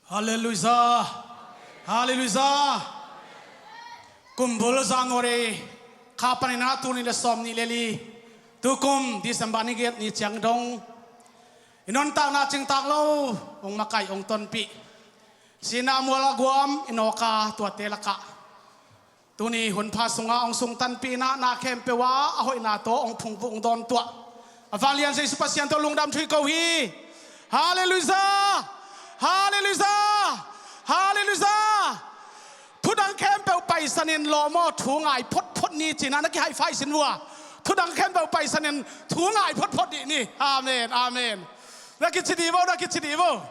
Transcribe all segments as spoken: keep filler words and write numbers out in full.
Halleluiah. Halleluiah. Kumbul January kha panin ah tul nih le sawm nih le li, tukum December ni giat ni ciang dong i nuntakna cingtak lo hong makaih, hong tonpih, sihna mual a guam i nawk a, tuate lakah tuni hun pha sungah hong sungtanpih in ah, na khempeuh ah a hoihna tawh hong phungvuh, hong dawntuah a vanglian Jesu Pasian tawh lungdam thu i ko hi. Halleluiah. Halleluiah. Halleluiah. Thudang khempeuh paisanin lawm aw, thu ngai photphot ni ci-in ah na ki-high five sin vua. Thudang khempeuh paisanin thu ngai photphot dih ni. Amen. Amen. Na kici dih vo, na kici dih vo.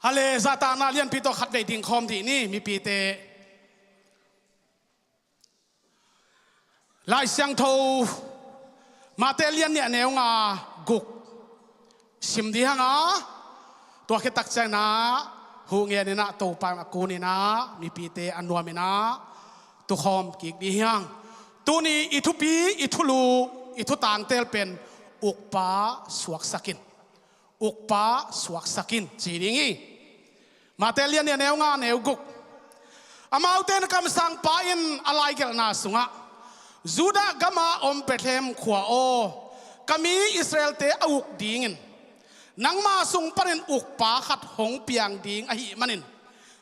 Hale, zahtakna lianpi tawh khatvei dingkhawm dih ni, mipite. Lai Siangtho Mate lian nih a neu nga guk sim dih hang a, tua khit tak ciangin ah huh ngen in ah, Topa a kun in ah, mipite a nuam in ah tukhawm kik dih hiang. Tuni i thupi, i thulu, i thutangtel pen ukpa suaksak in. Ukpa suaksak in ci ding hi. Mate lian nih a neu nga, neu guk. Amaute in kamsangpa in a laigelhna sungah, Judah gama om Bethlehem khua aw, ka mi Israelte a uk dingin nangma sung panin ukpa khat hong piang ding ahih manin,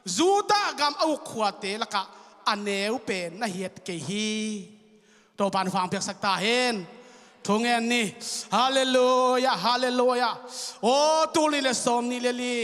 Judah gam a uk khuate lakah a neu pen na hiat kei hi. Topa in hong piaksak ta hen. Thu ngen ni. Halleluiah, halleluiah. Aw, tul nih le sawm nih le li.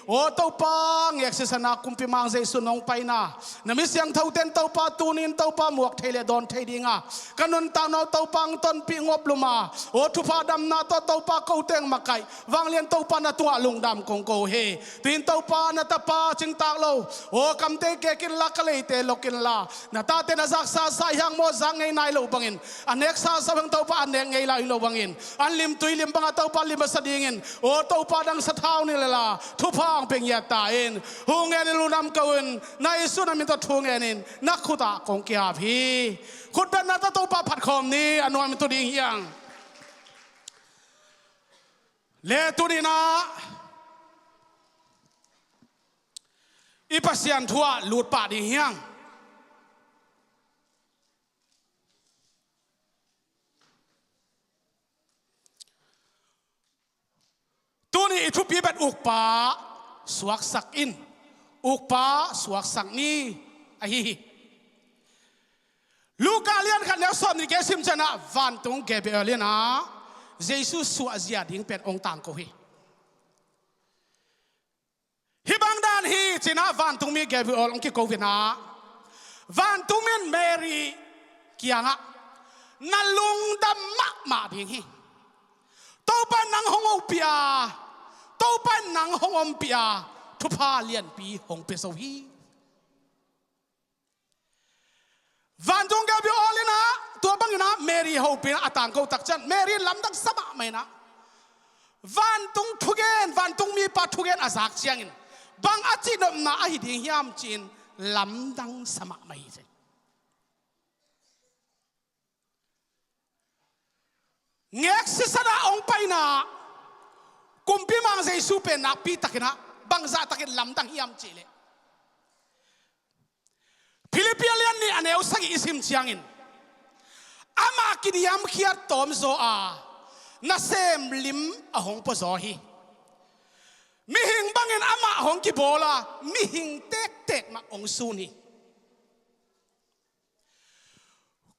Aw Topa, ngek sisan a kumpi mang Jesu nong paina, na mi siangthote in Topa, tuni in Topa muak thei le dawn thei dinga ka nuntakna uh Topa hong tonpih, ngop lum a, aw thupha damna tawh Topa kote hong makaih vanglian Topa na tungah lungdam kong ko hi. Tuin Topa, na tapa cingtak lo, aw kamte kek inla, ka leite lok inla, na tate na zaksa sa hi hang maw, zak ngei nai lo bangin, a neksa sa hi hang Topa, a nek ngei lai lo bangin, an lim tui lim bangah Topa lim a sa dingin, aw Topa, dang sathau ni le la thupha hong pia ngiat ta in. Huh ngen in, lungdam ko in, na Jesu na min tawh thu ngen in, na khutah kong kiap hi. Khutbetna tawh Topa phatkhawm ni, a nuam in tu ding hiang. Le tuni in ah i Pasian thu ah lut pah ding hiang. Tuni i thupi pen ukpa suaksak in, ukpa suaksak ni ahi hi. Luka lian khat neu sawm nih le giat sim ciangin ah vantung Gabriel in ah Jesu suahzia ding pen hong tangko hi. Hih bang dan hi ci-in ah vantungmi Gabriel hong kiko in ah, vantungmi in Mary kiangah, na lungdam mahmah ding hi. Topa in nang hong hopih a, Topa in nang hong ompih a, thupha lianpi hong pia zo hi. Vantung Gabriel in ah tua bangin ah Mary hopih in ah a tangko tak ciang, Mary in lamdang sa mahmah in ah, vantung thugen, vantungmipa thugen a zak ciangin bang a cihnopna ahi ding hiam ci-in lamdang sa mahmah hi. Ngek sisan a hong paina kumpi mang Jesu pen nakpi takin ah bangzah takin lamdang hiam cih leh, Philippi lian nih a neu sagih i sim ciangin, amah kiniamkhiat tawm zaw a, nasem lim a hong pua zaw hi. Mihing bangin amah hong kibawl a, mihing tektek mah hong sun hi.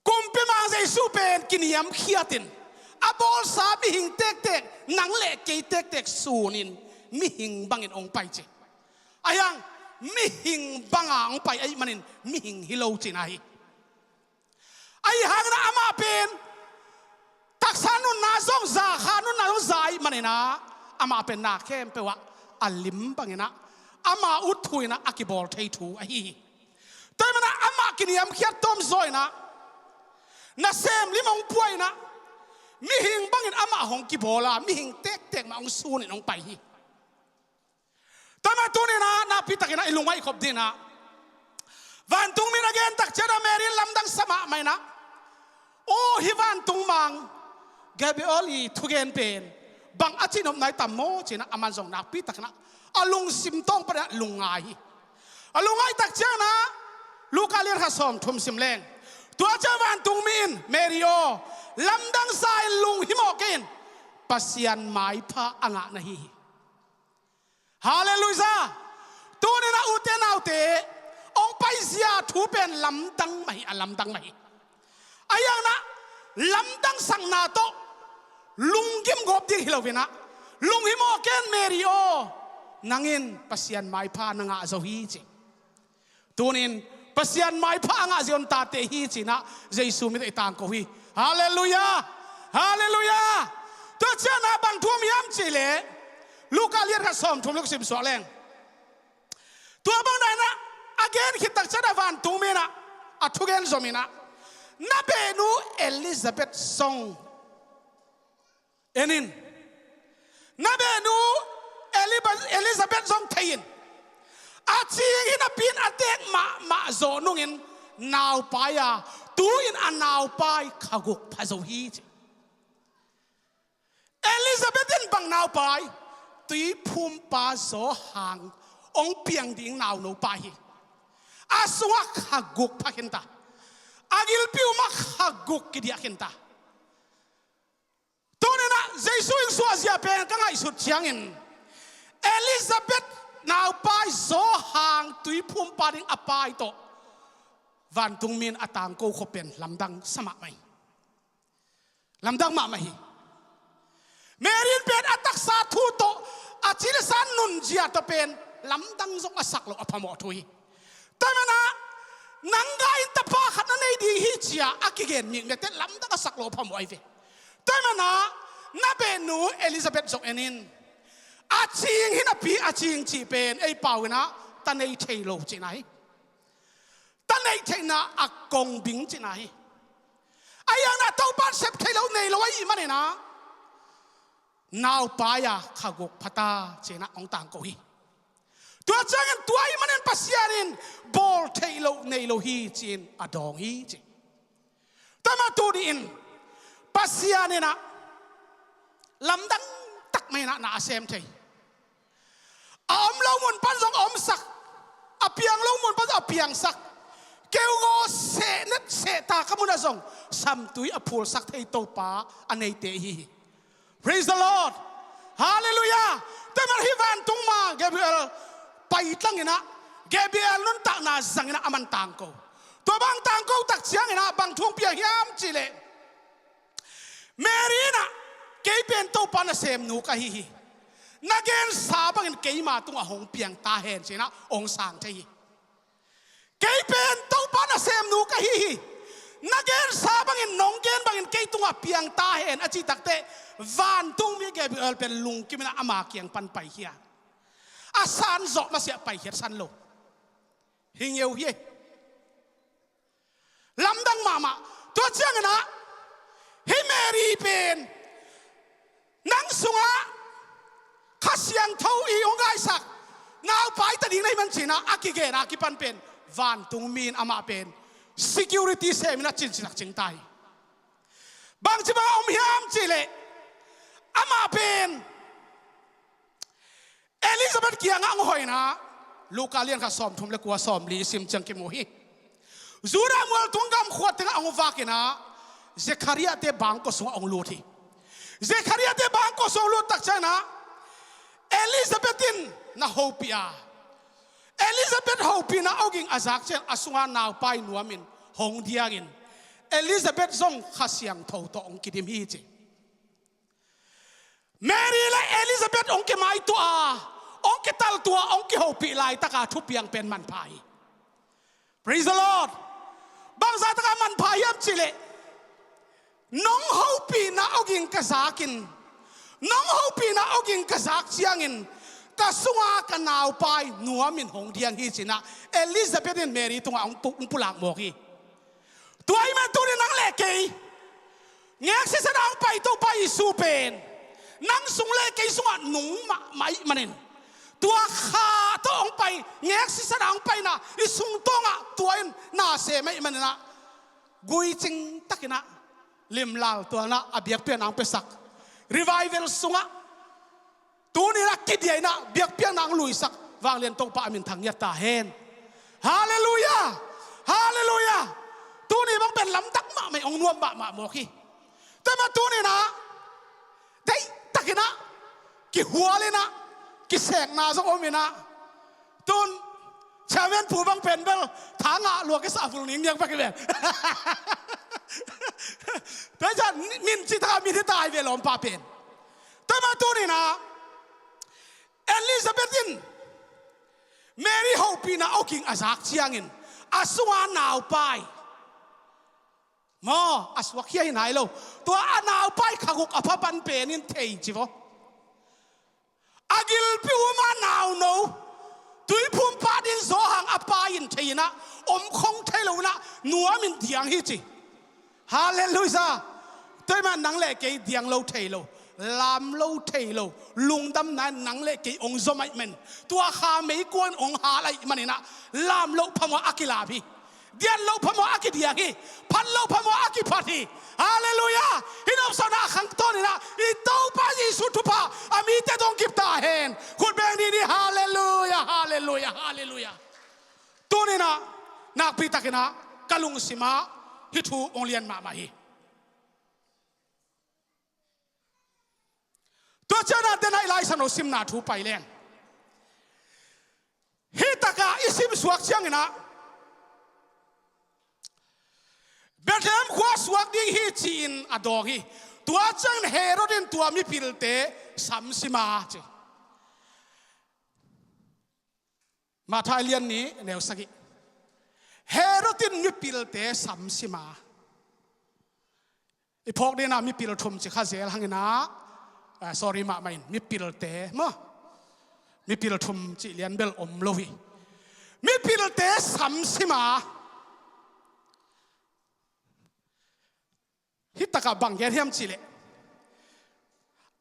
Kumpi mang Jesu pen kiniamkhiat in, a bawlsa mihing tektek, nang le kei tektek sunin mihing bangin hong pai ci. Ahi hang mihing banga hong pai ahih manin mihing hi lo cihna hi. Ahi hangin amah pen taksa nunna zong za, kha nunna zong za ahih manin ah, amah pen na khempeuh ah a lim bangin ah, ama ut thu in ah a kibawl thei thu ahi hi. Tua ahih manin ah amah kiniamkhiat tawm zaw in ah, nasem lim hong pua in ah, mihing bangin amah hong kibawl a, mihing tektek mah hong sunin hong pai hi. Tua ahih manin tuni in ah nakpi takin ah i lungngaih khop dingin ah, vantungmi in a gen tak ciangin ah Mary in lamdang sa mahmah in ah, Aw, hih vantung mang Gabriel i thugen pen bang a cihnopna i tam maw ci-in ah, aman zong nakpi takin ah a lungsim tawng panin ah lungngai hi. A lungngai tak ciangin ah Luka lian khat sawmthum sim leng. Tua ciang vantung mi in, Mary aw, lamdang sa in, lunghimawh kei in, Pasian maipha a ngah na hi hi. Halleluiah. Tuni-in ah ute naute, hong paizia thu pen lamdang mah hi, a lamdang mah hi. Ahi hangin ah lamdangsakna tawh lunggim gawp ding hi lo-in ah, lunghimawh kei in, Mary aw, nang in Pasian maipha na ngah zo hi, ci. Tuni-in Pasian maipha a ngah zia hong tate hi ci-in ah Jesu min tawh i tangko hi. Halleluiah. Halleluiah. Tua ciangin ah bang thu om hiam cih leh, Luka lian khat sawmthum le guk sim suak leng. Tua bang dan in ah a gen khit tak ciangin ah vantung mi in ah a thugen zom in ah, na behnu Elizabeth zong en in. Na behnu Eliba-, Elizabeth zong thei in. A cing hi napi-in a teek mahmah zawh nungin naupai a, tu-in a naupai kha guk pha zo hi, ci. Elizabeth in bang naupai? Tuiphumpa Johan hong piang ding nauno pai hi. A sungah kha guk pha khin ta. A gilpi um ah kha guk kidiah khin ta. Tuni-in ah Jesu in suahzia pen ka ngaihsut ciangin, Elizabeth naupai Johan tuiphumpa ding a pai tawh vantung mi in a tangko khop pen lamdang sa mahmah hi. Lamdang mahmah hi. Mary in pen a taksa thu tawh, a cilsan nunzia tawh pen lamdang zong a sak loh a phamawh thu hi. Tua ahih manin ah, nang gai in tapa khat na nei ding hi ci-a a kigen mikmete lamdang a sak loh a phamawh ahi ve. Tua ahih manin ah, na behnu Elizabeth zong en in. A cing hi napi, a cing cih pen ei pau-in ah ta nei thei lo cihna hi. Ta neih theihna a kong bing cihna hi. Ahi hangin ah Topa in sep theih loh nei lo ahih manin ah, naupai a kha guk pha ta ci-in ah hong tangko hi. Tua ciangin tua ahih manin Pasian in bawl theih loh nei lo hi ci-in a dawng hi, ci. Tua mah tuni-in Pasian in ah lamdang tak mah in ah na a sem thei. A om lo mun pan zong a omsak, a piang lo mun pan zong a piangsak, keugaw sehnet sehtak a munah zong samtui a phulsak thei Topa a neite ihi hi. Praise the Lord. Halleluiah. Tua mah hih vantung ma Gabriel paitlang in ah, Gabriel nuntakna zang in ah aman tangko. Tua bang tangko tak ciangin ah bang thu hong piang hiam cih leh, Mary in ah, kei pen Topa nasemnu ka hi hi. Na gensa bangin keima tungah hong piang ta hen ci-in ah hong sang thei hi. Kei pen Topa nasemnu ka hi hi. Na gensa bangin, nong gen bangin kei tungah piang ta hen a cih takteh, vantungmi Gabriel pen lungkim in ah ama kiang pan paikhia. A san zawh masiah paikhiat san lo. Hi ngeu hi. Lamdang mahmah. Tua ciangin ah, hih Mary pen nang sungah Kha Siangtho in hong gaisak, naupai ta ding na hi man ci-in ah a kigen a kipan pen, vantungmi in amah pen security sem in ah cin citak cing ta hi. Bangci bang a om hiam cih leh, amah pen Elizabeth kiangah hong hoih in ah, Luka lian khat sawmthum le kua, sawmli i sim ciang kimu hi. Judah mual tung gam khuat tengah hong vak in ah, Zekhariah-te bangkua sungah hong lut hi. Zekhariah-te bangkua sungah hong lut tak ciangin ah, Elizabeth in na hopih a, Elizabeth hopihna awging a zak ciang a sungah naupai nuamin hong diangin, Elizabeth zong Kha Siangtho tawh hong kidim hi, ci. Mary le Elizabeth hong kimaituah a, hong kitaltuah, hong kihopih laitaka thupiang pen manpha hi. Praise the Lord. Bangzah takah manpha hiam cih leh, nong hopihna awging ka zakin, nong hopihna awging ka zak ciangin ka sunga ka naupai nuamin hong diang hi ci-in ah Elizabeth in Mary tungah hong pu-, hong pulak mawk hi. Tua ahih manin tuni nang le kei, ngek sisan a hong pai Topa Jesu pen nang sung le kei sungah nung mahmah ahih manin, tua Kha tawh hong pai, ngek sisan a hong paina i sungtawngah tua in na sem ahih manin ah, guicing takin ah Limlal tuanah a biakpiakna ang piasak, revival sungah tuni-in a kidiainah biakpiakna ang luisak vanglian Topa a min thang ngiat ta hen. Halleluiah. Halleluiah. Tuni bang pen lamdang mahmah, hong nuam mahmah mawk hi. Tua mah tuni-inah deihtakinah kihualinah kisekna zong ominah, tun chairman pu bang pen bel tha ngah lua kisah vul ningniang bang hi ven. Tua hi ciang min cih takah min hi ta hi ve lawmpa pen. Tua mah tuni-inah Elizabeth in Mary hopihna awging a zak ciangin a sunga naupai maw, a suakkhia hi nai lo. Tua a naupai khaguk a pha pan pen in thei ci vaw. A gilpi um a nauno tuiphum pah ding Johan a pai in thei inah, om khong thei lo inah nuamin diang hi ci. Halleluiah. Tua hi mah nang le kei diang lo thei lo, lam lo thei lo, lungdamna in nang le kei hong zom ahih man, tua kha meikuang in hong hal ahih maninah lam loh phamawh a kilam hi. Dian loh phamawh a kidiang hi. Phat loh phamawh a kiphat hi. Halleluiah. Hih nopsakna a khangto inah i Topa Jesuh thupha a mite dong kip ta hen. Khut beng ni ni. Halleluiah. Halleluiah. Halleluiah. Tuninah nakpitakinah ka lungsimah hih thu hong lian mahmah hi. Tua cianah denah i Lai Siangtho simna thu pai leng, hih takah i simsuak cianginah Bethlehem khua suak ding hi ci-in a dawng hi. Tua ciangin Herod in tua mipilte samsima ci. Matthai lian nih neu sagih. Herod in mipilte samsima. I phawk dinah mipil thum ci kha zel hanginah, ah, sorry mahmah in, mipilte maw, mipil thum cih lian bel om lo hi. Mipilte samsima. Hih takah bang gen hiam cihleh,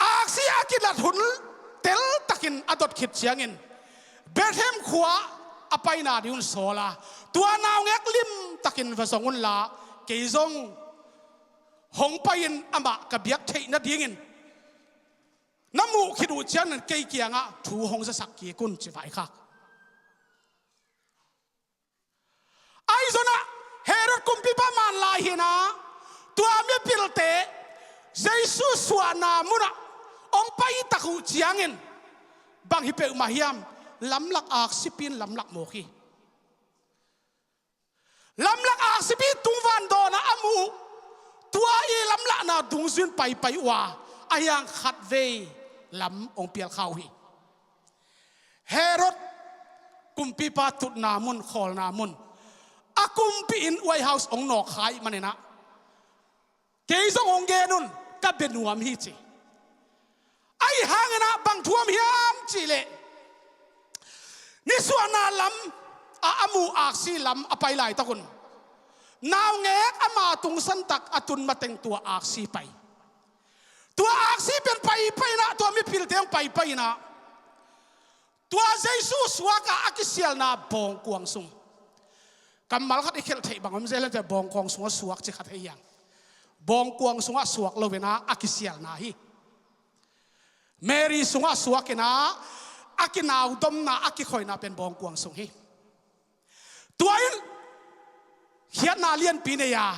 aksi a kilat hun teltakin a dot khit ciangin Bethlehem khua a paina ding un sawl a, tua naungek limtakin va zong unla, kei zong hong pai-in amah ka biak theih nadingin na muh khit uh ciangin kei kiangah thu hong zasak kik un ci vaikhak. Ahi zongah Herod kumpipa man lai hinah tua mipilte Jesuh suahna munah hong pai tak uh ciangin bang hi peuhmah hiam, lamlak aksipi in lamlak mawk hi. Lamlak aksipi tungvan dawnah a muh uh, tua i lamlahna dungzui in paipai uh a, a hiang khatvei lam hong pialkha uh hi. Herod kumpipa tutna mun, khawlna mun, a kumpi in White House hong nawkkha ahih maninah kei zong hong gen un, ka bia nuam hi ci. Ahi hanginah bang thu om hiam cihleh, nisuahna lam a, a muh aksi lam a pai laitak un naungek ama tungsan tak a tun mateng tua aksi pai. Tua aksi pen paipai inah, tua mipilte hong paipai inah tua Jesuh suakah a kisialna bawngkuang sung. Kammal khat i khelh theih bang om zel hiam ciah, bawngkuang sungah suak ci khat hei hiang. Bawngkuang sungah suak lo inah a kisialna hi. Mary sungah suak inah a kinaudomna, a kikhoina pen bawngkuang sung hi. Tua in khiatna lianpi nei a,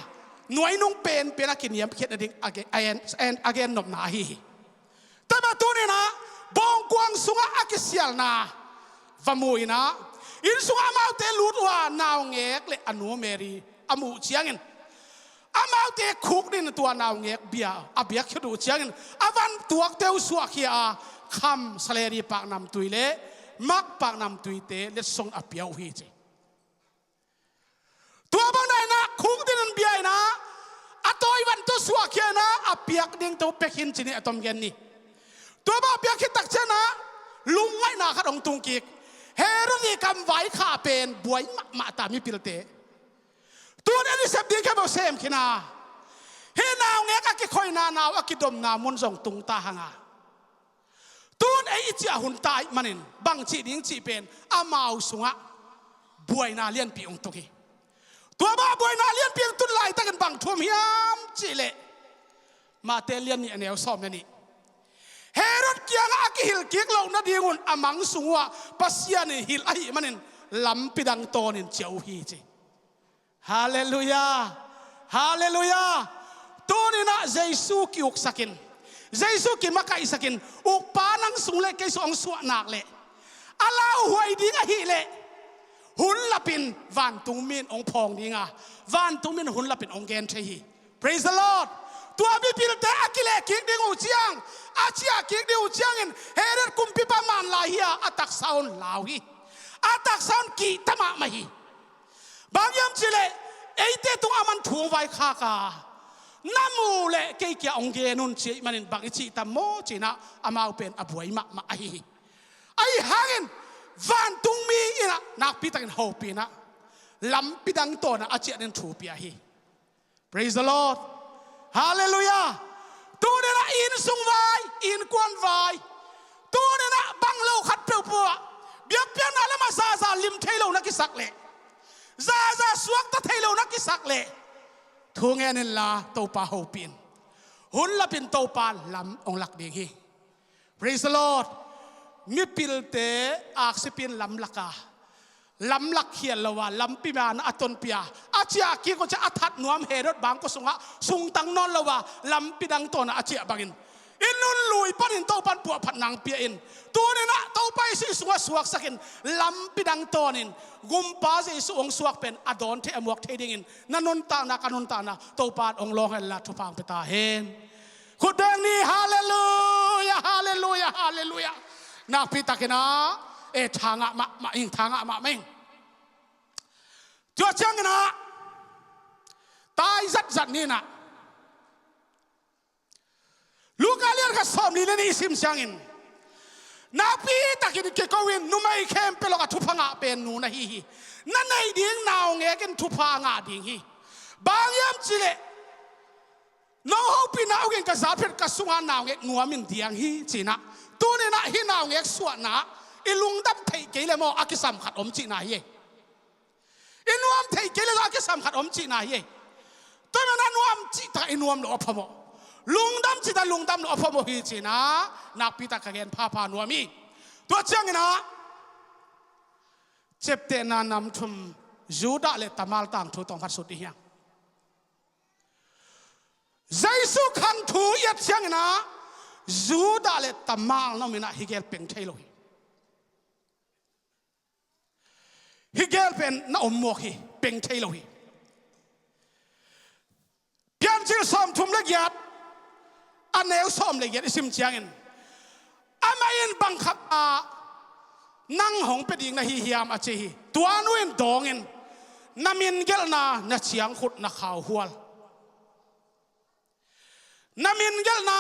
nuainung penpen a kiniamkhiat nading a gen, a en, a gen, a gen nopna ahi hi. Tua mah tuninah bawngkuang sungah a kisialna va mu inah, inn sungah amaute lut uh a, naungek le a nu Mary a muh ciangin amaute khukdin tua naungek bia a biak khit uh ciangin a vantuakte uh suahkhia a, kham, salary paknamtui le mak paknamtuite letsong a pia uh hi ci. Tua bang dainah khukdin in bia inah a tawi vantu suahkhia inah a piak dingte uh pia khin ci ni, a tom gen ni. Tua bang a piak khit tak cianah lungngaihna khat hong tung kik. Herod i kamvai kha pen buai mahmah ta mipilte. Tun ei i sep ding khempeuh sem khin a, hih naungek a kikhoina, nau a kidomna mun zong tung ta hang a, tun ei i ciah hun ta ahih manin bang cih ding cih pen amau sungah buaina lianpi hong tung hi. Tua bang buaina lianpi hong tun laitakin bang thu om hiam cihleh, Mate lian nih a neu sawm le nih. Herod kiangah a kihilh kik loh nadingun a mang sung uhah Pasian in hilh ahih manin lampi dang tawnin ciah uh hi ci. Halleluiah. Halleluiah. Tuninah Jesu ki-uksakin, Jesu kimakaihsakin, ukpa nang sung le kei sung hong suah nak leh a lauhuai ding ahih leh hun lapin vantungmi in hong phawng dinga, vantungmi in hun lapin hong gen thei hi. Praise the Lord. Tua mipilte a kileh kik ding uh ciang, a ciah kik ding uh ciangin Herod kumpipa man lai hi-a a taksa un lau hi. A taksa un kihta mahmah hi. Bang hiam cihleh eite tung a man thu hong vaikhak a, na muh leh kei kiang hong gen un ci ahih manin bang i cih tam maw cinah amau pen a buai mahmah ahi hi. Ahi hangin vantungmi innah nakpitakin hopinah lampi dang tawnah a ciah ding thu pia hi. Praise the Lord. Halleluiah. Tuninah innsung vai, innkuan vai, tuninah bang lo khat peuhpeuh ah biakpiakna lamah zaza lim thei lo na kisak leh, zaza suakta thei lo na kisak leh, thu ngen inla Topa hopih in. Hun lapin Topa lam hong lak ding hi. Praise the Lord. Mipilte aksipi in lamlak a, lamlak khial lo a, lampi man a tonpih a, a ciah kik uh ciah a that nuam Herod bangkua sungah sungtang nawn lo a, lampi dang tawnah a ciah bangin i nunlui panin Topan puahphat nang pia in. Tuninah Topa Jesu i sungah suaksakin lampi dang tawnin gumpa Jesu hong suak pen a dawn thei a muak thei dingin na nuntakna ka nuntakna Topan hong lawng henla thupha hong pia ta hen. Khut beng ni. Halleluiah, halleluiah, halleluiah. Nakpitakinah e thangah mahmah ing, thangah mahmah ing. Tua cianginah tai zatzat ninah Luka lian khat sawmli le nih i sim ciangin nakpitakin kiko in numei khempeuh lawngah thupha ngah pen nu na hi hi. Na neih ding naungek in thupha ngah ding hi. Bang hiam cihleh nong hopihna ugin ka zatphet ka sungah naungek nuamin diang hi cinah. Tuninah hih naungek suahna i lungdam theih kei le maw a kisam khat om cihna hi. I nuam theih kei le zong a kisam khat om cihna hi. Tua manah nuam cihtak i nuam loh a phamawh, lungdam cihtak lungdam loh a phamawh hi cinah nakpitak ka gen phapha nuam hi. Tua cianginah ciaptehna nam thum Judah le Tamar tangthu tawm khat sut i hiang. Jesu khang thu i et cianginah Judah le Tamar na ominah hi gel peng thei lo hi. Hi gel pen na om muak hi, peng thei lo hi. Piancil sawmthum le giat a neu sawm le giat i sim ciangin amah in bang khat a nang hong pia ding na hi hiam a ci hi. Tua nu in dawngin na min gelhna na ciangkhut na khauhual. Na min gelhna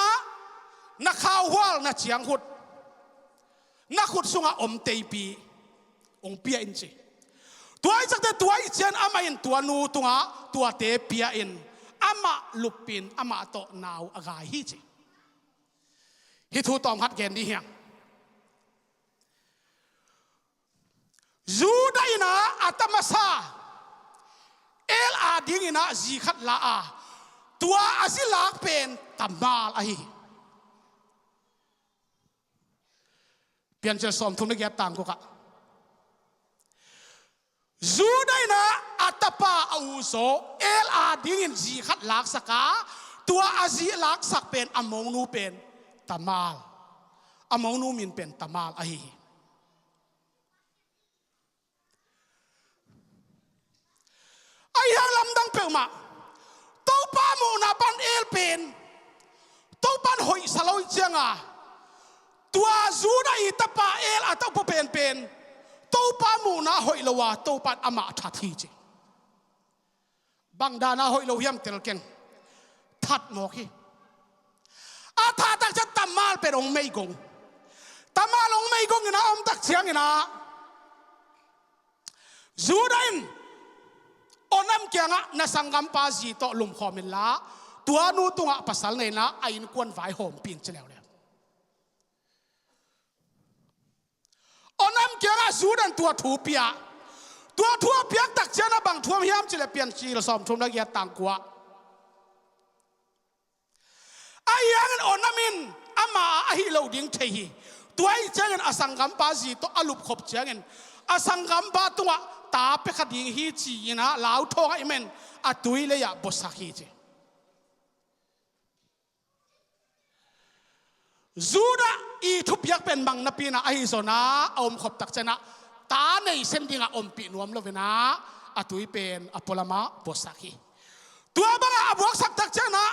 na khauhual na ciangkhut na khut sungah om teipi hong pia in ci. Tua i cakte tua i cian amah in tua nu tungah tuate pia in amah lupin amah tawh nau a gai hi ci. Hih thu tawm khat gen dih hiang. Judah innah a ta masa El a dinginah zi khat la a, tua a zi lak pen Tamar ahi hi. Piancil sawmthum le giat tang gukah Judah innah a tapa a uzaw El a dingin zi khat laksak a, tua a zi laksak pen a monu pen Tamar, a monu min pen Tamar ahi hi. Ahi hang lamdang peuhmah Topa muhna pan El pen Topan hoihsa lo ih cianga tua Judah i tapa El a tapa penpen Topa muhna hoih lo a Topan amah that hi ci. Bang dana hoih lo hiam tel keng. That mawk hi. A thah tak ciang Tamar pen hong meigong. Tamar hong meigong ina om tak ciangina Judah in Onam kiangah na sanggampa zi tawh lumkhawm inla tua nu tungah pasal neina a innkuan vaihawmpi in ci leuleu. Onam kiangah Judah in tua thu pia. Tua thu a piak tak ciangah bang thu om hiam cileh Piancil sawmthum le giat tang kua. Onam in ama a ahi lo ding thei hi. Tua ahih ciangin a sanggampa zi tawh a lupkhop ciangin a sanggampa tungah ta pia kha ding hi ci-in ah lauthawng ahih manin a tui lei-ah buasak hi ci. Judah i thupiak pen mang napi-in ah ahi zongin ah a omkhop tak ciangin ah ta nei sem dingah ompih nuam lo-in ah a tui pen a pualamah buasak hi. Tua bangah a buaksak tak ciangin ah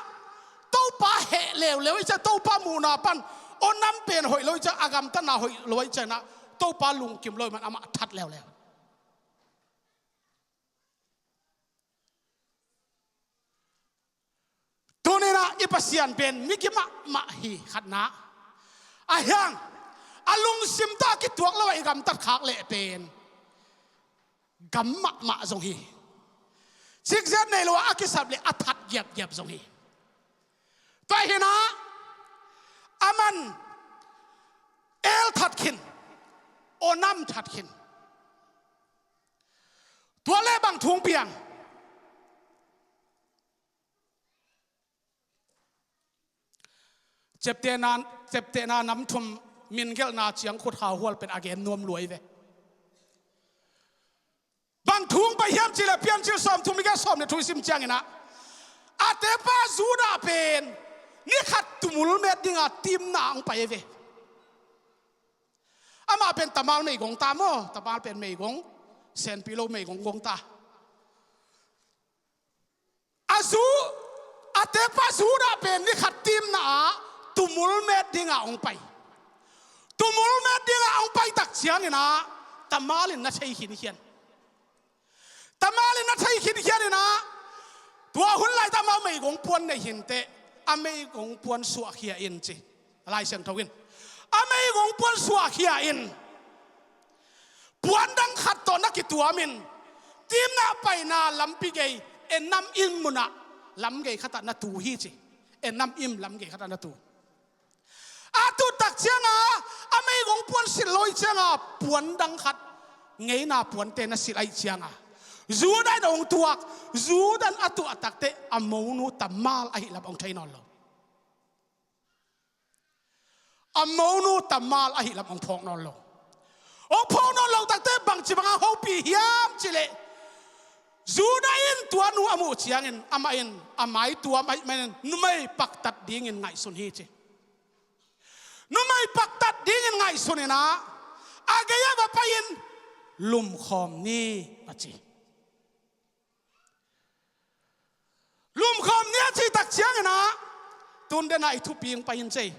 Topa heh leuleu ahih ciangin, Topa muhna pan Onam pen hoih lo ahih ciangin, a gamtatna hoih lo ahih ciangin ah Topa lungkim lo ahih manin amah that leuleu. Tuni-in ah i Pasian pen migi mahmah hi, khatna. Ahih hang a lungsim tawh a kituak lo-a i gamtat khak leh pen gam mahmah zong hi. Cikzet nei lo-a a kisap leh a that giapgiap zong hi. Tua hi-in ah aman El that khin, Onam that khin. Tua leh bang thu hong piang? Ciaptehna, ciaptehna nam thum, mingelhna ciangkhut, khauhual pen a gen nuam lua hi ve. Bang thu hong pai hiam cih leh Piancil sawmthum le giat, sawm le thum i sim ciangin ah a tekpa Judah pen ni khat tumul met dingah timna hong pai hi ve. Amah pen Tamar meigong ta maw, Tamar pen meigong, senpi lo meigong gong ta. A Ju, a tekpa Judah pen ni khat timna ah tumul met dingah hong pai. Tumul met dingah hong pai tak ciangin ah Tamar in na thei khinkhian. Tamar in na thei khinkhian in ah, tua hun laitak amau meigong puan nei hi inteh, a meigong puan suahkhia in ci. A Lai Siangtho in a meigong puan suahkhia in, puan dang khat tawh na kituam in, timna paina lampi gei, en nam inn munah lam gei khatah na tu hi ci. En nam inn lam gei khatah na tu. A tut tak ciangin a meigong puan silh lo ahih ciangin puan dang khat, ngeina puante na silh ahih ciangin Judah in hong tuak. Judah in a tuah takteh a monu Tamar ahih lam hong thei nawn lo. A monu Tamar ahih lam hong phawk nawn lo. Hong phawk nawn lo takteh bangci bangin hopih hiam cih leh, Judah in tua nu a muh ciangin amah in a maituam ahih manin numei paktat dingin ngaihsun hi ci. Numei paktat dingin ngaihsun in ah, a gei-ah va pai-in lumkhawm ni, a ci. Lumkhawm ni a cih tak ciangin ah, tun den ah i thupi hong pai-in ci.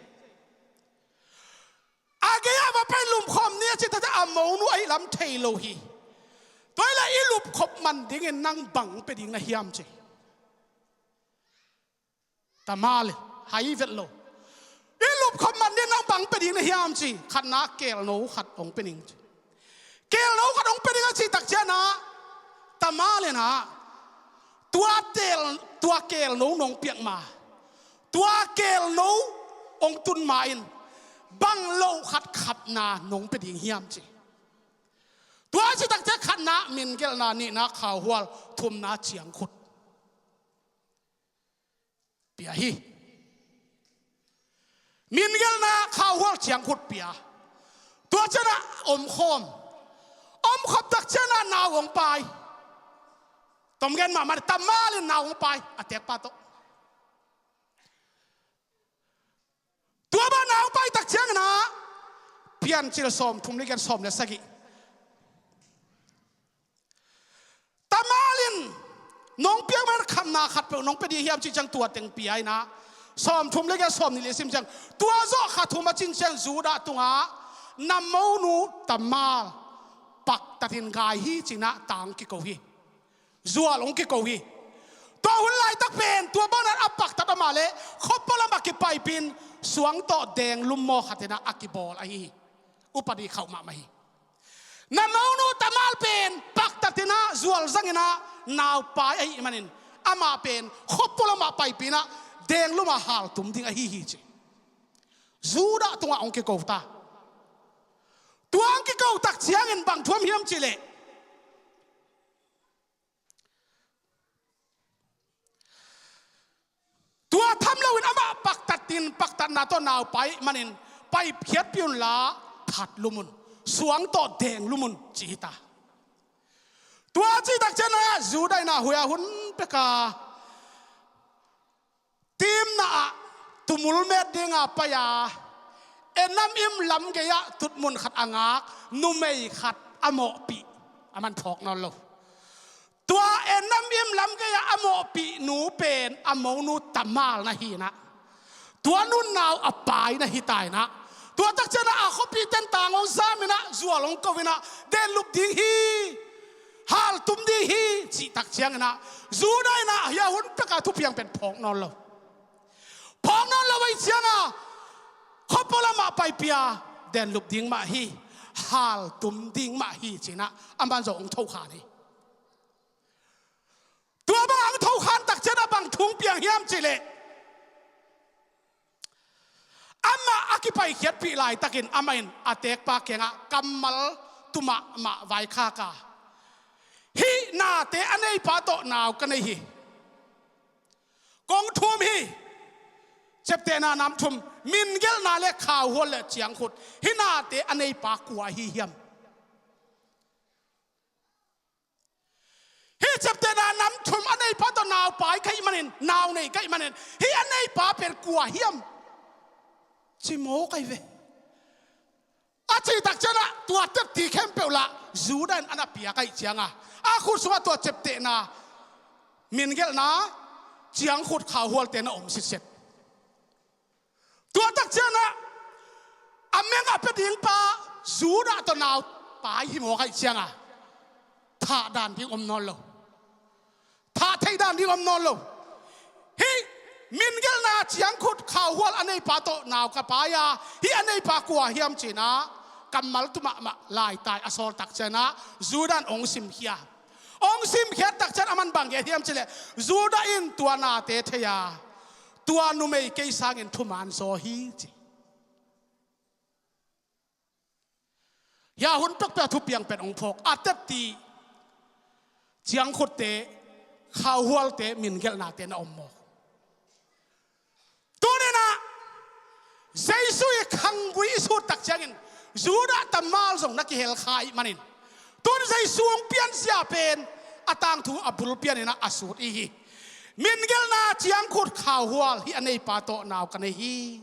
A gei-ah va pai-in lumkhawm ni a cih tak ciangin a monu ahih lam thei lo hi. Tua hi leh i lupkhop man dingin nang bang pia ding na hiam ci. Tamar in hai vet lo. I lupkhop man dingin nang bang pia ding na hiam ci. Khatna, kelno khat hong pia ning ci. Kelno khat hong pia ning a cih tak ciangin ah, Tamar in ah, tua tel, tua kelno nong piak ma, tua kelno hong tun ma-in bang lo khat khapna nong pia ding hiam ci. Tua a cih tak ciang khatna, mingelhna, nihna, khauhual, thumna, ciangkhut pia hi. Mingelhna, khauhual, ciangkhut pia. Tua ciangin ah omkhawm. Omkhop tak ciangin ah nau hong pai. Tom gen mahmah ni, Tamar in nau hong pai, a tekpa tawh. Tua bang nau hong pai tak ciangin ah, Piancil sawmthum le giat, sawm le sagih. Tamar in nong piak man khapna khatpeuh nong pia ding hiam cih ciang tua teng pia in ah, sawmthum le giat, sawmnih le sim ciang, tua zawh kha thum a cin ciang Judah tungah na monu Tamar paktatin gai hi ci-in ah ta hong kiko hi. Zual hong kiko hi. Tua hun laitak pen tua bang in a paktat a mah leh khua pualamah kipaipih-in suang tawh deng lum maw khat in ah a kibawl ahi hi. Upadi khauh mahmah hi. Na monu Tamar pen paktatin ah, zual zangin ah, nau pai ahih manin amah pen khua pualamah paipih-in ah deng lumah haltum ding ahi hi ci. Judah tungah hong kiko ta. Tua hong kiko tak ciangin bang thu om hiam cih leh, tua tham loin amah paktatin, paktat Khatna tawh nau pai manin paipkhiatpih unla, that lum un, suang tawh deng lum un, ci hi ta. Tua cih takciang ah Judah in ah huai hun peka timna ah tumul met dinga pai-a, Enaim lam gei-ah tutmun khat a ngak numei khat a mawhpih a man phawk nawn lo. Tua Enaim lam gei-ah a mawhpih nu pen a monu Tamar na hi-in ah, tua nu in nau a pai na hi ta in ah, tua takciang ah a khuapihte in tang hong zam in ah, zual hong ko in ah, denlup ding hi, haltum ding hi, cih takciang in ah, Judah in ah huai hun peka thupiang pen phawk nawn lo. Phawk nawn lo ahih ciangin ah, khuapua lamah paipih-a, denlup ding mah hi, haltum ding mah hi, ci-in ah aman zong hong thokhan hi. Tua bang hong thokhan takciang ah bang thu hong piang hiam cih leh, amah a kipaikhiatpih laitakin amah in a teekpa kiangah kammal tu mahmah vaikhak a, hih nate a neipa tawh nau ka nei hi. Kong thum hi. Ciaptehna nam thum, mingelhna le khauhual le ciangkhut, hih nate a neipa kua ahi hiam? Hih ciaptehna nam thum a neipa tawh nau pai ka hih manin, nau nei ka hih manin, hih a neipa pen kua hiam ci mawk ahi ve. A cih takciang ah tua tepti khempeuh lah Judah in a na piak ahih ciangin, a khut sungah tua ciaptehna, mingelhna, ciangkhut, khauhualte na om sitset. Tua takciang ah a meng a pia dingpa Judah tawh nau pai hi mawk ahih ciangin, thah dan ding om nawn lo. Thah theih dan ding om nawn lo. Hih mingelhna, ciangkhut, khauhual a neipa tawh nau ka pai a, hih a neipa kua hiam ci-in ah kammal tu mahmah laitai a sawl takciang ah Judah in hong simkhia. Hong simkhiat takciang ah aman bang gen hiam cih leh, Judah in tua nate thei a, tua numei kei sangin thuman zaw hi, ci. Hiah hun pekpek a thupiang pen hong phawk, a tepti ciangkhutte, khauhualte, mingelhnate na om mawk. Tuni-in ah Jesu i khanggui i sut takciangin Judah, Tamar zong na kihel kha ahih manin, tun Jesu hong pianzia pen a tangthu a bul pian-in ah a sut i hi. Mingelhna, ciangkhut, khauhual, hih a neipa tawh nau ka nei hi.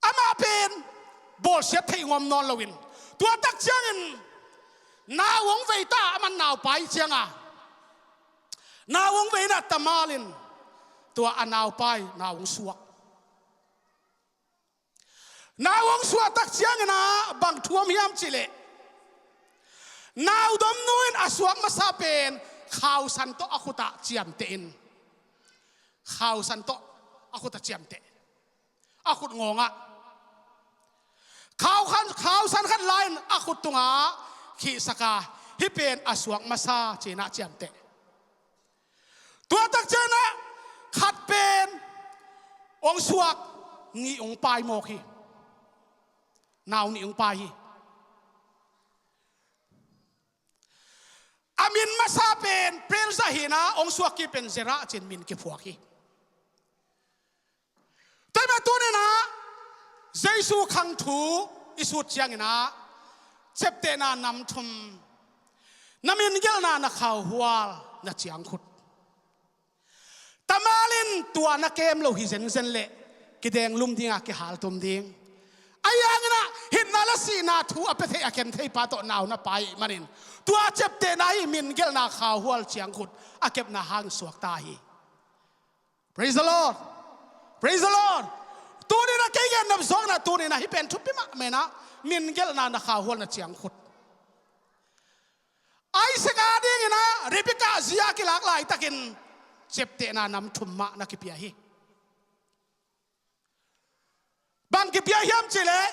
Amah pen bawlsiat theih ngawm nawn loin, tua takciangin nau hong vei ta, aman nau pai ciangin, nau hong vei-in ah Tamar in tua a nau pai, nau hong suak. Nau hong suah takciangin ah bang thu om hiam cih leh, nau domnu in a suak masa pen khausan tawh a khut ah ciamteh in, khausan tawh a khut ah ciamteh, a khut ngawngah khau khan, khausan khat la-in a khut tungah khihsak a, hih pen a suak masa, ci-in ah ciamteh. Tua takciangin ah khat pen hong suak, nih hong pai mawk hi. Nau nih hong pai hi. A min masa pen Perez hi-in ah, hong suak kik pen Zerah ci-in min kiphuak hi. Tua ahih manin tuni-in ah Jesu khang thu i sut ciangin ah, ciaptehna nam thum, na mingelhna, na khauhual, na ciangkhut. Tamar in tua na kem lo hi zenzen leh kidenglum ding a, kihaltum ding. Ahi hangin ah hinna le sihna thu a pia thei, a khen theipa tawh nau na pai ahih manin, tua ciaptehna hi, mingelhna, khauhual, ciangkhut a kepna hang suak ta hi. Praise the Lord. Praise the Lord. Tuni-in ah kei gen nop zawkna, tuni-in ah hih pen thupi mahmah in ah, mingelhna, na khauhual, na ciangkhut. Isaac a dingin ah Rebekah zi a kilak laitakin ciaptehna nam thum mah na kipia hi. Bang kipia hiam cih leh,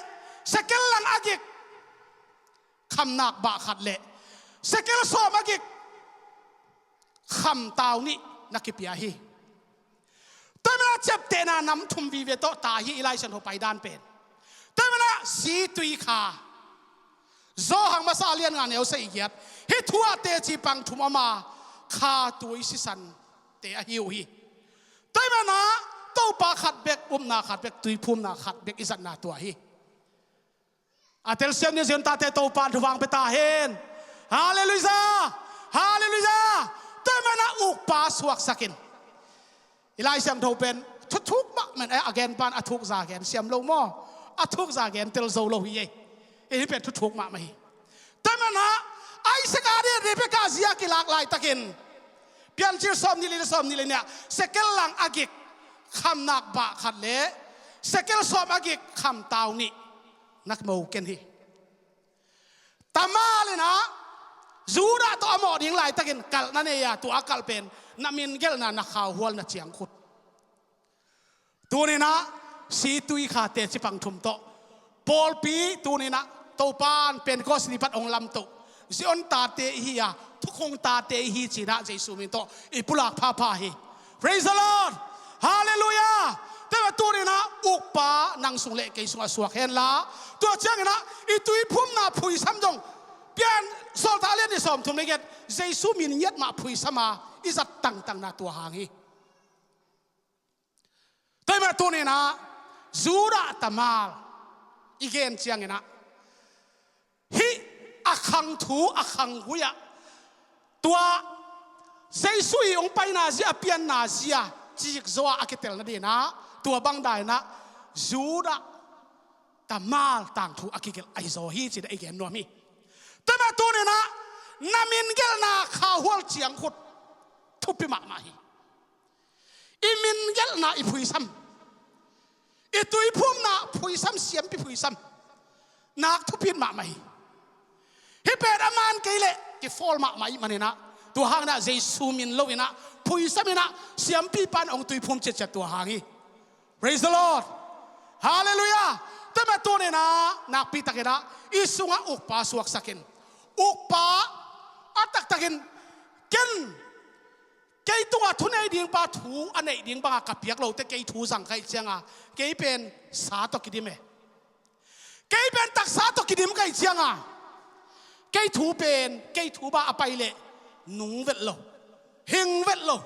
sekel lang a gik khamnakbah khat le sekel sawm a gik khamtau nih na kipia hi. Tua ahih manin ah ciaptehna nam thum vive tawh ta hi, i Lai Siangtho paidan pen. Tua ahih manin ah si tui kha, Johan masa a lian nga, neu sagih, giat, hih thu ah teci pang thum om a, kha, tui, sisan. te ahi uh hi. Tua ahih manin ah Topa khat bek, upna khat bek, tuiphumna khat bek i zatna tua hi. A telsiam ni Zion tate Topa in thupha hong pia ta hen. Halleluiah! Halleluiah! Tua ahih manin ah ukpa suaksak in. I Lai Siangtho pen thuthuk mahmah in, eh, a gen pan a thuk za gen siam lo maw? A thuk za gen tel zo lo hi ei. Hih pen thuthuk mahmah hi. Tua ahih manin ah Isaac a ding Rebekah zi a kilak laitakin Piancil sawmnih le li, sawmnih le nih ah sekel lang a gik khamnak bah khat le sekel sawm a gik khamtau nih na mo ken hi. Tamar in ah Judah tawh a mawh ding laitakin kalh na nei a, tua a kalh pen na min gelhna, na khauhualna ciangkhut. Tuni-in ah situi kha teci pang thum tawh pawlpi tuni-in ah Topa in Pentecost ni pat hong lamtoh Zion tate i hi a, thukhun tate i hi ci-in ah Jesu min tawh i pulak phapha hi. Praise the Lord! Halleluiah! Tua ahih manin tuni-in ah ukpa nang sung le kei sungah suak hen la, tua ciangin ah i tuiphumna phuisam zong Pian Sawltak a lian nih sawmthum le giat, Jesu min ngiat mah phuisam a i zat tangtangna tua hang hi. Tua ahih manin tuni-in ah Judah Tamar i gen ciangin ah hih a khang thu, a khang gui ah tua Jesu i hong paina zia, a pianna zia cikzaw a a kitel nadingin ah tua bang dan in ah Judah Tamar tangthu a kigelh ahi zaw hi ci-in ah i gen nuam hi. Tua ahih manin tuni-in ah na min gelhna khauhual ciangkhut thupi mahmah hi. I min gelhna i phuisam, i tuiphumna phuisam, siampi phuisam nak thupi mahmah hi. Hih pen a man kei leh kifawl mahmah ahih manin ah tua hangin ah Jesu min lo-in ah phuisam in ah siampi pan hong tuiphum ciatciat tua hang hi. Praise the Lord! Halleluiah! Tua ahih manin tuni-in ah nakpi takin ah i sungah ukpa suaksak in. Ukpa a taktakin ken kei tungah thu nei ding pa thu a neih ding banga ka piak lote kei thu zang ka hih cianga kei pen sa tawh kidim e. Kei pen taksa tawh kidim ka hih cianga kei thu pen, kei thu bang a pai leh nung vet lo, hing vet lo.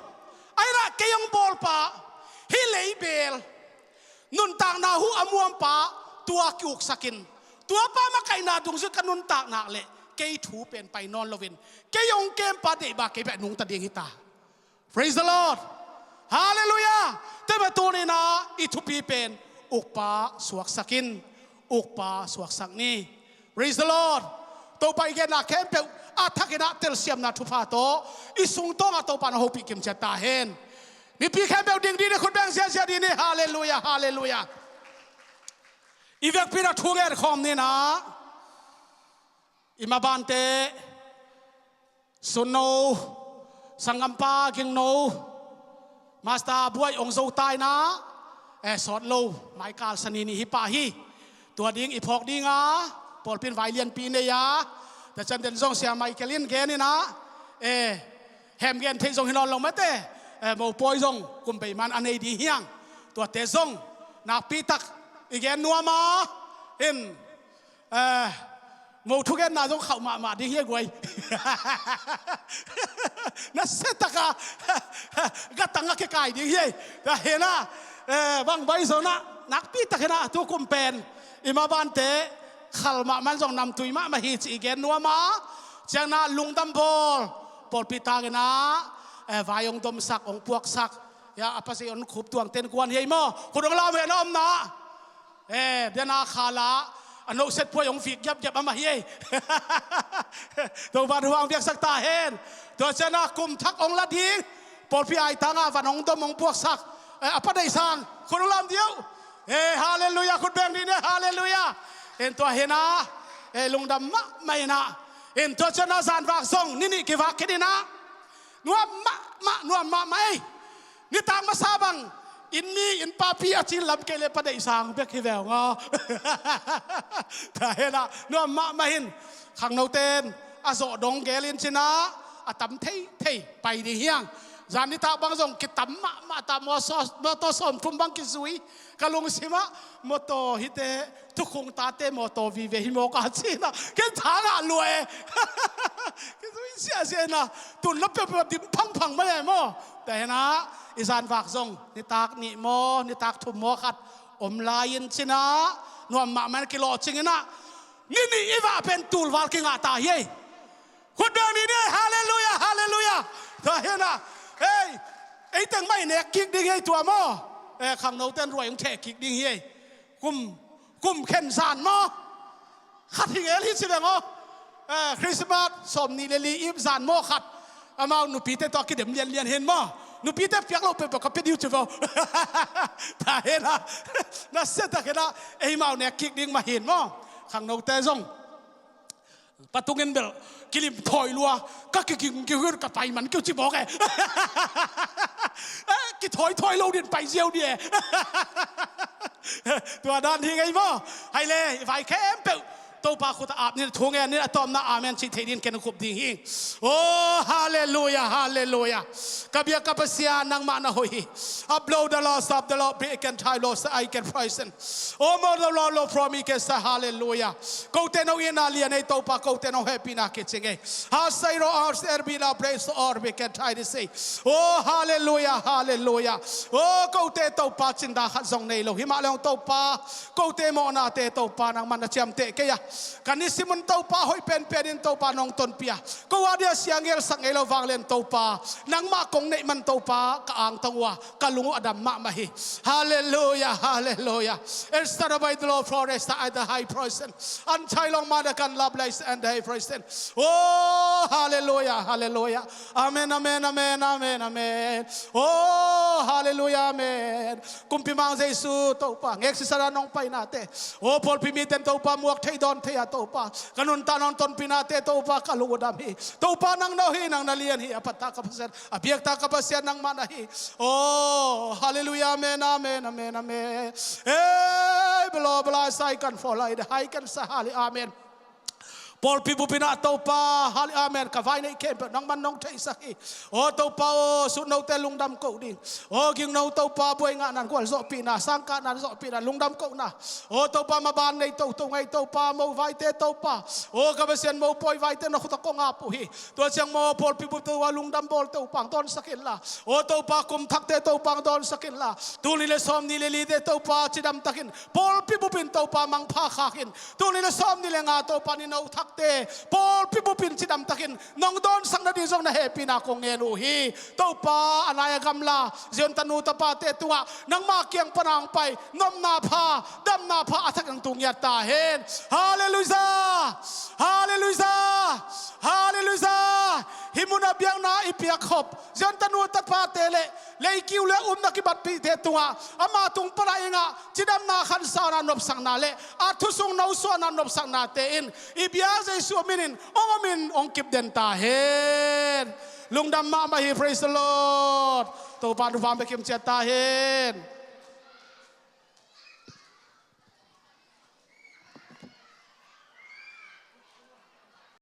Ahi zongin kei hong bawlpa, hih leibel nuntakna huh a muampa tua ki-uksak in, tuapa makaihna dungzui ka nuntak nak leh kei thu pen pai nawn loin kei hong kempa deihbang kei bek nungta ding hi ta. Praise the Lord! Halleluiah! Tua ahih manin tuni-in ah i thupi pen ukpa suaksak in, ukpa suaksak ni. Praise the Lord! Topa i genna khempeuh a thakin ah telsiamna thupha tawh i sungtawngah Topa in hong hopih kimciat ta hen. Mipi khempeuh ding dih ni, khut beng ziahziah dih ni. Halleluiah! Halleluiah! I vekpi-in ah thu ngen khawm ni-in ah i mabante Sunno, sanggampa Gingno, Master Buai hong zo ta in ah, eh, sawt lo, mai kal sani nih hi pah hi. Tua ding i phawk ding a, pawlpi in vai lianpi nei a, tua ciang den zong Sia Michael in gen in ah, eh, hem gen theih zong hi nawn lo mate, eh, mopawi zong kum bei man a nei ding hi hang. Tuate zong nakpi tak i gen nuam a, in Eh, mo thugenna zong khauh mahmah ding hi a guai. Nasia taka gatang a kikai ding hi. Tua hi-in ah, eh, bang bai zong ah nakpi takin ah tu kum pen i mabante khal mahmah in zong namtui mahmah hi ci i gen nuam a, ciangin ah lungdam bawl, pawlpi tangin ah, eh, vai hong domsak, hong puaksak, ya, a pasal hong khup tuang ten kuan hi ei maw, khut hong lam hen a omna. Eh, biana khala a nohset puai hong vik giapgiap amah hi ei. Topa thu hong piaksak ta hen. Tua ciangin ah kum thak hong la ding, pawlpi aitanga van hong dom hong puaksak, eh, a pa deih sang khut hong lam dih uh. Eh, halleluiah, khut beng dih ni, halleluiah. En tua hi-in ah, eh, lungdam mahmah in ah. En tua ciangin ah zanvak zong ni nih kivak khit in ah nuam mahmah, nuam mahmah ei. Nitak masa bang inn mi inn papi a cin lam kei le pa deih sang bek hi veu nga. Tua hi-in ah nuam mahmah in, khangnoten a zawh dong gel in cin ah a tam theithei pai ding hi hang. Zan nitak bang zong kitam mahmah ta, mawtaw sawm, mawtaw sawmthum bang kizui. Ka lungsim ah mawtaw hite, thukhun tate mawtaw vive hi mawk a cin ah ken tha ngah lua e. Kizui siasia ina, tun la peuhpeuh dim phangphang mai ai maw? Tua hi ina, i zanvak zong nitak nih maw, nitak thum maw khat om lai-in ci ina, nuam mahmah in kilawhcing ina, ni nih i vah pen tulval kingah ta hi ei. Khut beng ni ni, halleluiah, halleluiah. Tua hi ina, ei, ei teng mah i nek kik ding hi ei tua maw? Eh, khangnote in ruai hong theh kik ding hi ei. Kum, kum khen zan maw? Khat hi ngel hi ci veng aw. Eh, Christmas sawmnih le li ip zan maw khat. Amau nupite tawh a kidem lianlian hi in maw? Nupite piak lo peuhpeuh ka pia ding uh ci veng aw. Tua hi ina, nasia tak hi ina, eimau nek kik ding mah hi in maw? Khangnote zong patungin bel kilim thawi lua, ka kiging kihir ka pai man kiu ci bawk e. Eh, kithawi thawi lo din pai ziau di e. Tua dan hi ngei maw? Hai le, i vai khempeuh Topa khut ah ap ni, thu ngen ni, a tawpna amen cih theih din ken khup ding hi. Oh, halleluiah, halleluiah. Ka biak ka Pasian, nangmah na hoih hi. Upload the laws of the Lord, be can tie laws, I can poison. Oh, more the Lord, Lord, from me can say hallelujah. Kote no ina lian ei Topa, kote no hehpihna kicing ei. Ha sai ro, ha sai bi la praise or we can tie this ei. Oh, hallelujah, hallelujah. Oh, kote Topa cinda khat zong nei lo. Hi mah le hong Topa, kote mawhnate Topa nangman na ciamteh kei a. Ka nisim un Topa hoih penpen in Topa nong tonpih a. Ko a dia sia ngelsak ngei lo vanglian Topa, nangmah kong neih man Topa ka angtang uh a, ka lung uh a dam mahmah hi. Halleluiah, halleluiah. Esther by the Lord Floresta at the high person. An chai long ma da kan love lies and the high person. Oh, halleluiah, halleluiah. Amen, amen, amen, amen, amen. Oh, halleluiah, amen. Kumpi Mang Jesu Topa, ngek sisana nong painate. Oh, pawlpi miten Topa, muak thei dawn thei a Topa. Ka nuntak nong tonpihnate Topa, ka lung uh dam hi. Topa nang na hoih hi, nang na lian hi, a phatta ka Pasian, a biakta ka Pasian nangmah na hi. Oh, halleluiah, amen, amen, amen, amen. Ei, belo bela sai kan fo lai da, hai kan sa hali, amen. Pawlpi bup ina Topa, hali, amen, ka vai neih khempeuh nangman nong theihsak hi. Oh, Topa, oh, sutnote lungdam ko ding. Oh, gingno Topa, buai ngahna, gualzawhpihna, sangkahna, zawhpihna, lungdam kohna. Oh, Topa, maban nei toto ngei Topa, mo vaite Topa. Oh, ka Pasian, mopawi vaite na khut ah kong ap uh hi. Tua ciang maw pawlpi bup Topa lungdam bawl Topa hong dawnsak inla. Oh, Topa, kum thakte Topa hong dawnsak inla. Tul nih le sawmnih le lite Topa cidam takin pawlpi bup in Topa mangpha khak in. Tul nih le sawmnih le nga Topa ni no thakte pawlpi bup in cidam takin nong dawnsak nading zong na hehpihna kong ngen uh hi. Topa, a nai a gamla Zion tanu tapate tungah nangma kiang pana hong pai, nopna pha, damna pha a thakin hong tung ngiat ta hen. Halleluiah! Halleluiah! Halleluiah! Hih mun a biakna i piak khop Zion tanu tapate le leikiu le upna kibatpihte tungah ama tung pana i ngah cidamna, khansauna, nopsakna le a thusung nosuahna nopsaknate in i biak Jesu minin hong omin hong kipden ta hen. Lungdam mahmah hi, praise the Lord. Topa thupha hong pia kim ciat ta hen.